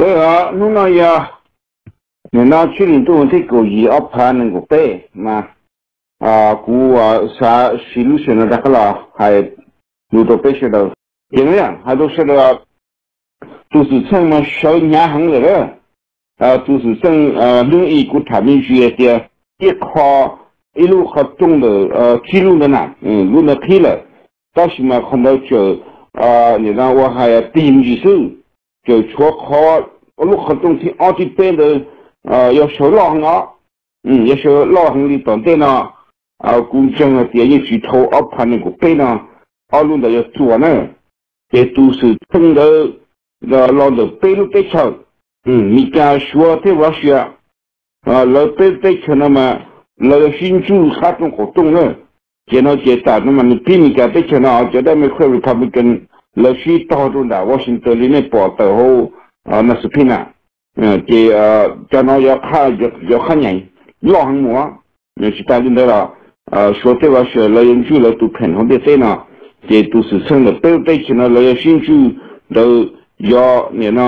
Hnub no yog nim no tsib hlis ntuj thib kaum yim ob phav nees nkaum peb mas kuv xav siv lub sij hawm no rov qab los hais lus rau peb sawv daws. Ces no hais rau sawv daws, tus xwm txheej mas sawv hnyav heev lawm a. Tus xwm txheej hnub i kuv tham me ntsis hais tias ib qho, ib lub qhov rooj ntawm tsib lub ntawd na, lub ntawd qhib lawm, tab sis mas qhov ntawd tseem nim no ua hais tig me ntsis xwb, tseem tshuav qhov, lub qhov rooj thib ob thib peb ntawd yog sawv loj heev os, yog sawv loj heev li tom ntej no. Kuv ntseeg hais tias yeej tsis dhau ob phav nees nkaum peb no ob lub ntawd yuav txuas na. Ces tus xwm txheej ntawd los ntawm peb lub teb chaws, Mis Kas, Suav thiab Russia, lawv peb lub teb chaws no mas lawv yuav sib ntswj qab rooj qaum rooj na. Ces no ces tam no mas nws pib Mis Kas teb chaws no cov Democrat Republican lawv sib tog rau nram Washington li nej pom tawm hauv nas xus phij na. Ces cov no yuav qhab nyeem loj heev mus. Tsis tas li ntawd los Suav thiab Russia lawv yuav ntswj lawv tus pheem hauv ntiaj teb no. Ces tus xwm txheej ntawm peb lub teb chaws no lawv yuav sib ntswj ntawd yuav nim no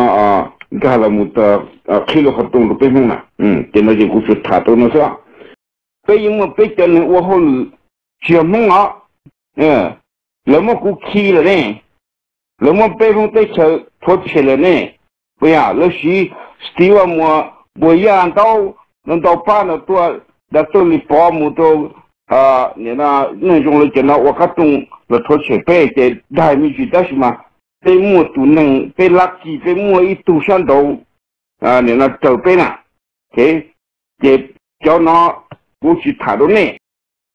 nkag los mus qhib lub qhov rooj rau peb Hmoob na. Ces no ces kuv tsuas tham rau no xwb. Peb yeej muaj peb cov neeg ua hauj lwm tsis yog Hmoob os, lawv muab kuv khi lawm ne, lawv muab peb Hmoob teb chaws rhuav tshem lawm ne. Puas yog lawv siv Steve Vaj Muas, Npuag Yaj, ntau ntau pab no tuaj, Doctor Lis Pov mus rau nim no Neej Zoo lawv cov no ua qab rooj los rhuav tshem peb ces daig me ntsis tab sis mas peb muaj tus neeg peb lucky peb muaj ib tug sab nraud nim no raws peb na. Ces cov no kuv tsis tham rau nej,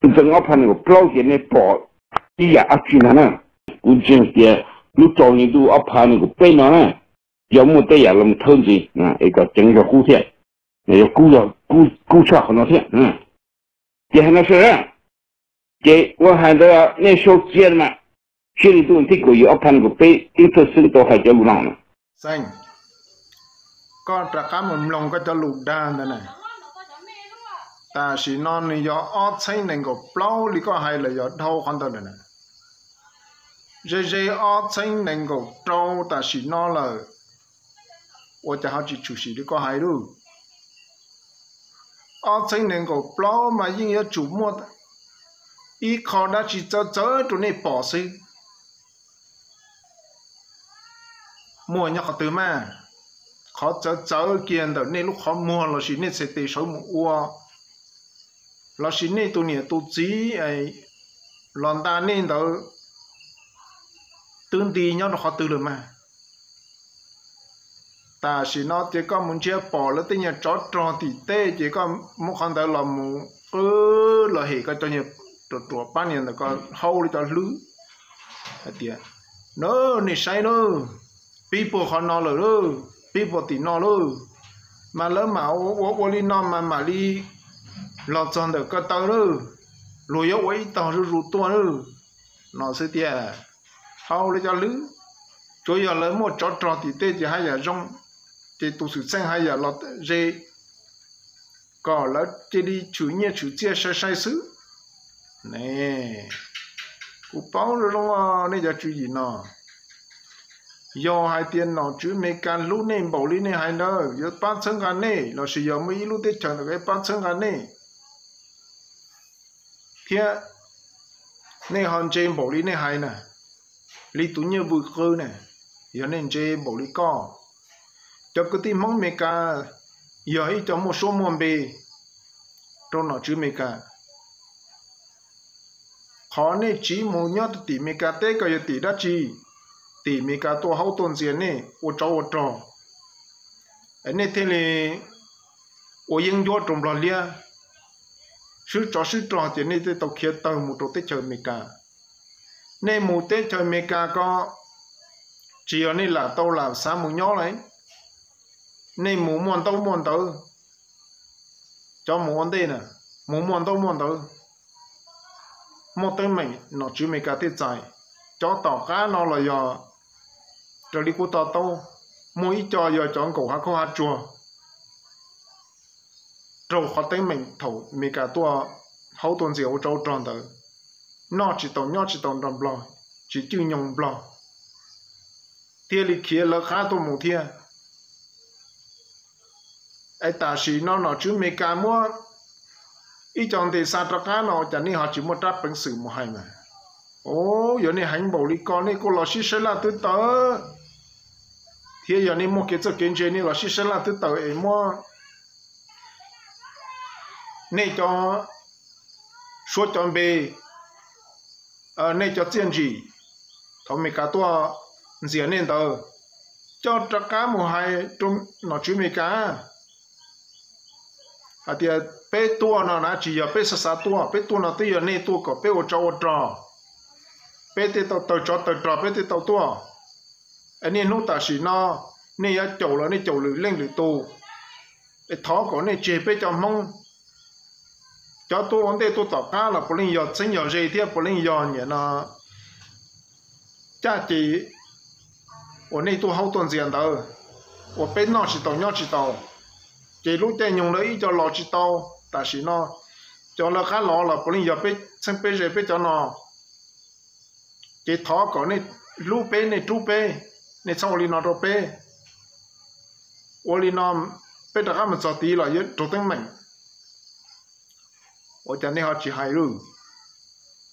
ntxeev ob phav nees nkaum plaub ces nej pom ib yam dab tsi ntag na. Kuv ntseeg tias lub rau hli ntuj ob phav nees nkaum peb no na, yog muaj tej yam los thawb ntxiv es kom ceev zog kub thiab, yog kub tshaj qhov no thiab. Ces hais no sawv daws, ces ua hais ntawd nej sau txiaj mas tsib hlis ntuj thib kaum yim ob phav nees nkaum peb ib txawj xeeb tau hais cov lus no na. Xeeb, koj rov qab mus mloog koj cov lus dag ntawd na. Tam sim no nws yog ob txhiab nees nkaum plaub li koj hais lawm, yog dhau qhov ntawd lawm na. Ze ze ob txhiab nees nkaum rau tam sim no lawm, ua cas ho tsis tshwm sim li koj hais lauj? Ob txhiab nees nkaum plaub mas yeej yuav tsum muaj ib qho dab tsi txawv txawv rau nej pom xwb. Muaj nyob qhov twg mas? Qhov txawv txawv kiag ntawm nej lub qhov muag lossis nej txhais tes sawv mus ua, lossis nej tus niam tus txiv los nta nej ntawd twb nti nyob rau qhov twg lawm mas? Tam sim no ces koj mus ntsiab pom lawv tej nyuag tsov rog tim tej ces koj muab qhov ntawd los mus qw los hem koj cov nyuag ruam ruam pab niag ntawm koj hauj lwm cov hlwb hais tias, na, nej saib lauj, pib puag qhov no lawm lauj, pib puag tim no lauj, mas lawv mam ua ua li no mas mam li los txog ntawm ko taw lauj, luag yuav ua ib tog zuj zus tuaj lauj, no xwb tiag. Hauj lwm cov hlwb, tsuav yog lawv muaj tsov rog tim tej ces haj yam zoo, ces tus xwm txheej haj yam los ze kom lawv cia li tshwm nyiaj tshwm txiaj sai sai xwb ne. Kuv paub zoo zoo nej cov tswv yim no, yog hais tias nom tswv Amelikas hlub nej npaum li nej hais ntawd yuav pab txhawb nqa nej lossis yog muaj ib lub teb chaws ntawm pab txhawb nqa nej thiab nej ho ntse npaum li nej hais na, li tus nyiaj vwm qw na, yog nej ntse npaum li koj, cov kwv tij Hmoob Amelikas yog ib co muaj suab muaj npe rau nom tswv Amelikas. Qhov nej tsiv mus nyob tim Amelikas teb ko yog tim dab tsi? Tim Amelikas tuaj haub tuaj ntxias nej ua tsov ua rog, es nej thiaj li ua yeeb ncuab rau Nplog liab, swb tsov swb rog ces nej thiaj tau khiav tawg mus rau teb chaws Amelikas. Nej mus teb chaws Amelikas ko tsis yog nej lam tau lam xav mus nyob lawm, nej mus muaj ntaub muaj ntawv, cov mus ua ntej na, mus muaj ntaub muaj ntawv, muaj teeb meem nom tswv Amelikas thiaj txais. Cov tom qab no los yog raws li kuv to taub, muaj ib co yog cov nkaum hav khaub hav tsuag raug qhov teeb meem thaum Amelikas tuaj haub tuaj ntxias ua tsov ua rog ntawd, noj tsis tau nyob tsis tau nrog Nplog, tsis cwj nyoog Nplog, thiaj li khiav lawv qab tuaj mus thiab. Es tam sim no nom tswv Amelikas muab ib co ntes xa rov qab no, cas nej ho tsis muaj rab peev xwm mus hais mas? Ov, yog nej heev npaum li ko nej kuj los sib saib laj twb tawm, thiab yog nej muaj kev txawj kev ntse nej los sib saib laj twb tawm es muab nej cov suab cov npe, nej cov txiaj ntsim thaum Amelikas tuaj ntxias nej ntawd, coj rov qab mus hais rau nom tswv Amelikas hais tias peb tuaj no na tsis yog peb xav xav tuaj, peb tuaj no twb yog nej tuaj kom peb ua tsov ua rog, peb thiaj tau tawg tsov tawg rog, peb thiaj tau tuaj. Es niaj hnub tam sim no nej yuav caum los nej caum lwm leej lwm tus, es thov kom nej tseg peb cov Hmoob. Cov tuaj ua ntej tuaj tom qab los puav leej yog txheeb yog ze thiab puav leej yog niam no caj ces uas nej tuaj haub tuaj ntxias ntawd, uas peb noj tsis tau nyob tsis tau, ces lub caij nyoog lawv ib co los tsis tau. Tam sim no cov lawv qab los los puav leej yog peb txheeb peb ze peb cov no. Ces thov kom nej hlub peb, nej rub peb, nej txhob ua li no rau peb. Ua li no peb rov qab mus txog tid los yuav raug teeb meem. Ua cas nej ho tsis hais lawm?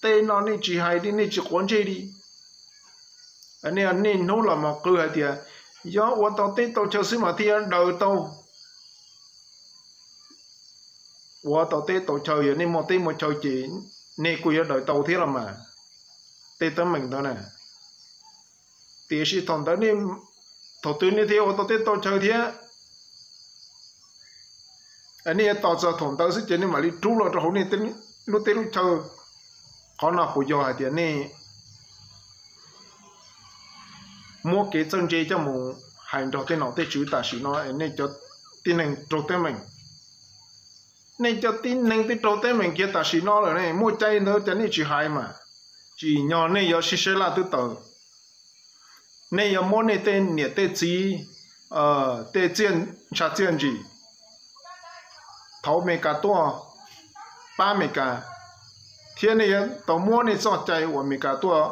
Tej no nej tsis hais li, nej tsis quav ntsej li. Nej niaj hnub los mus qw hais tias yog ua tau teb tau chaw xwb mas thiaj yuav daws tau. Ua tau teb tau chaw, yog nej muaj teb muaj chaw ces nej kuj yuav daws tau thiab los mas, tej teeb meem ntawd na. Tiam sis thaum ntawd nej, thaum twg nej thiaj ua tau teb tau chaw thiab? Nej yuav tos txog thaum ntawd xwb ces nej mam li rub los rau hauv nej lub teb lub chaw. Qhov no puas yog hais tias nej muab kev txawj ntse coj mus hais nrog tej nom tej tswv tam sim no es nej cov tib neeg raug teeb meem? Nej cov tib neeg twb raug teeb meem kiag tam sim no lawm ne, muaj cai ntawd cas nej tsis hais mas? Tsim nyog nej yuav sib saib laj twb tawm, nej yuav muab nej tej niam tej txiv, tej txiaj ntsha txiaj ntsim thaum Amelikas tuaj pab Amelikas, thiab nej yuav tau muab nej txoj cai uas Amelikas tuaj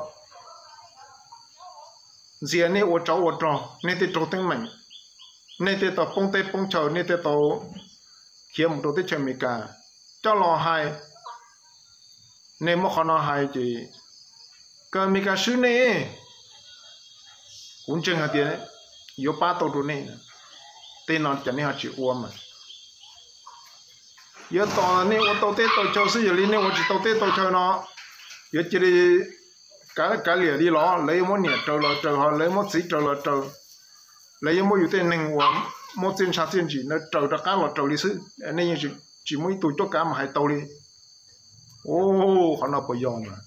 ntxias nej ua tsov ua rog, nej thiaj raug teeb meem, nej thiaj tau poob teb poob chaw, nej thiaj tau khiav mus rau teb chaws Amelikas. Coj los hais, nej muab qhov no hais ces kom Amelikas swb nej, kuv ntseeg hais tias yuav pab tau rau nej. Tej no cas nej ho tsis ua mas? Yuav tos nej ua tau teb tau chaw xwb, yog li nej ua tsis tau teb tau chaw no, yuav cia li kav liam li los lawv yuav muab niam raws los raws, ho lawv yuav muab txiv raws los raws, lawv yuav muab yus tej neeg uas muaj txiaj ntsha txiaj ntsim ntawd raws rov qab los raws li xwb, nej yeej tsis muaj ib tug cuab kav mus hais tau li. Ov, qhov no puas yog mas?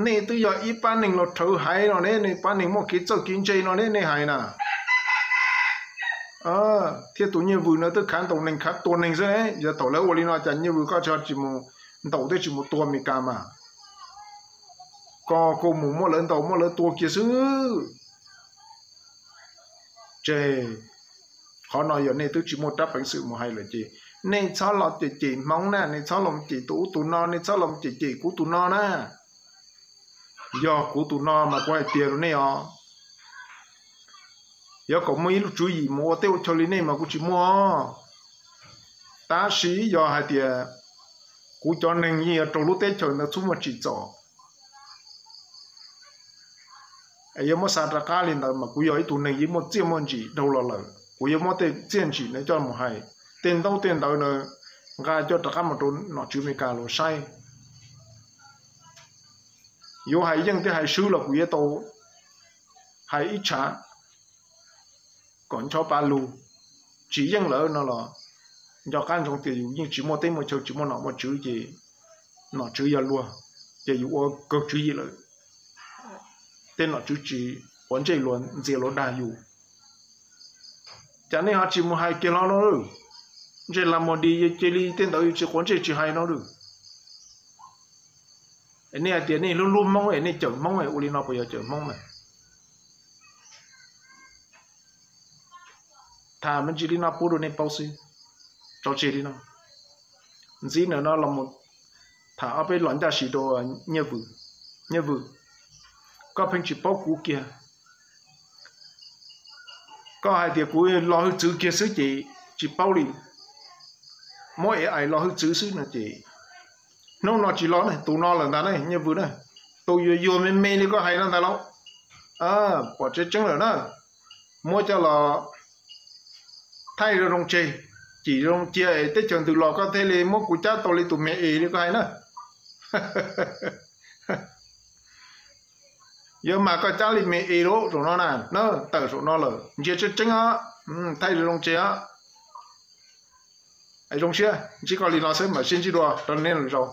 Nej twb yog ib pab neeg los rhawv haiv no ne, nej pab neeg muaj kev txawj kev ntse no ne, nej hais na. Thiab tus Nyiaj Vwm no twb khav ntaus neeg khav tua neeg xwb ne, yog thaum lawv ua li no cas Nyiaj Vwm koj tsis mus ntaus thiab tsis mus tua Amelikas mas? Koj kuj mus muab lawv ntaus muab lawv tua kiag xwb. Ces qhov no yog nej twb tsis muaj rab peev xwm mus hais lawm ces nej txhob los cem cem Hmoob na, nej txhob los cem tus ub tus no, nej txhob los cem cem kuv tus no na. Yog kuv tus no mas kuv hais tias rau nej os, yuav kom muaj ib lub tswv yim mus ua teb ua chaw li nej mas kuv tsis muaj. Tab sis yog hais tias kuv cov neeg yeej yuav raug lub teb chaws ntawd txhub muaj tsim txom, es yuav muab xa rov qab li ntawd mas kuv yog ib tug neeg yeej muaj txiaj muaj ntsim dhau los lawm, kuv yuav muab tej txiaj ntsim no coj mus hais, tej ntaub tej ntawv no nqa coj rov qab mus rau nom tswv Amelikas los saib. Yuav hais yeej thiab hais swb los kuv yuav tau hais ib tshav kom ncho pa lug. Tsis yeej lawm no los nco qab ntsoov tias yus yeej tsis muaj teb muaj chaw tsis muaj nom muaj tswv ces nom tswv yog luag ces yus ua kawg tswv yim lawm, tej nom tswv tsis quav ntsej luag ntxias luag dag yus. Cas nej ho tsis mus hais kiag hlo no lawm? Ntsej las mus dis cia li tej ntawd tsis quav ntsej tsis hais no lawm. Nej hais tias nej hlub hlub Hmoob es nej cawm Hmoob, ua li no puas yog cawm Hmoob mas? Tham me ntsis li no pub rau nej paub xwb, tso tseg li no. Ntxiv ntawm no los tham ob peb los ncaj sis rau Nyiaj Vwm. Nyiaj Vwm, koj pheej tsis paub kuv kiag. Koj hais tias kuv los hwj txwv kiag xwb ces tsis paub li, muab AI los hwj txwv xwb no ces hnub no tsis los ne, tus no lawm ntag ne Nyiaj Vwm na, tus yuag yuag me me li koj hais no ntag lauj. Pom tseeb tseeb lawm na, muab coj los thaij zoo zoo tseg, cim zoo cia es teb chaws ntws los koj thiaj li muab kuv cab tau li tus me es li koj hais na. Yuav mas koj cab li me es lawm saum no na, na tawm saum no lawm, ntsia tseeb tseeb os, thaij zoo zoo tseg os. Zoo siab ntsib koj li no xwb, mam sib ntsib dua rau nej lwm zaus.